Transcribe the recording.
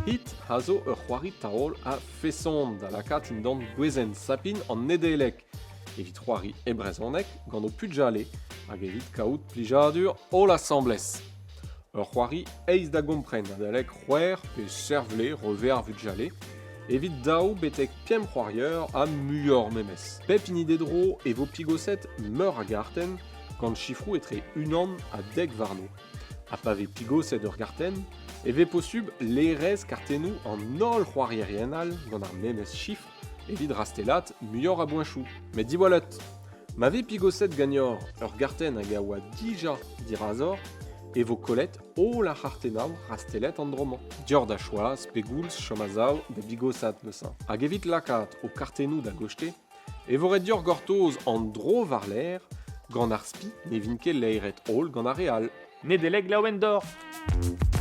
Hit a zo ur c'hoari taol a-feson da lakaat indan gwezenn sapin an Nedeleg evit c'hoari e brezhoneg gant ho pugale hag evit kaout plijadur holl asambles. Ur c'hoari aes da gompren adalek c'hwec'h pe servle reve ar vugale evit daou betek pemp c'hoarier ha muioc'h memes. Pep hini d'e dro e vo pigoset meur a gartenn gant sifroù etre unan ha dek warno. Ha pa vez pigoset ur gartenn e vez posubl laerezh kartennoù an holl c'hoarierien all gant ar memes sifr evit rastellat muioc'h a boeñchoù. Met diwallet, ma vez pigoset ganeoc'h ur gartenn hag a oa dija dirazoc'h e vo kollet holl ar c'hartennoù rastellet an dro-mañ. Deoc'h da choaz pegoulz chom a-sav da bigosat neuze. Hag evit lakaat ho kartennoù da goste e vo ret deoc'h gortoz an dro war-lerc'h gant ar spi ne vint ket laeret holl gant ar re all. Nedeleg laouen deoc'h!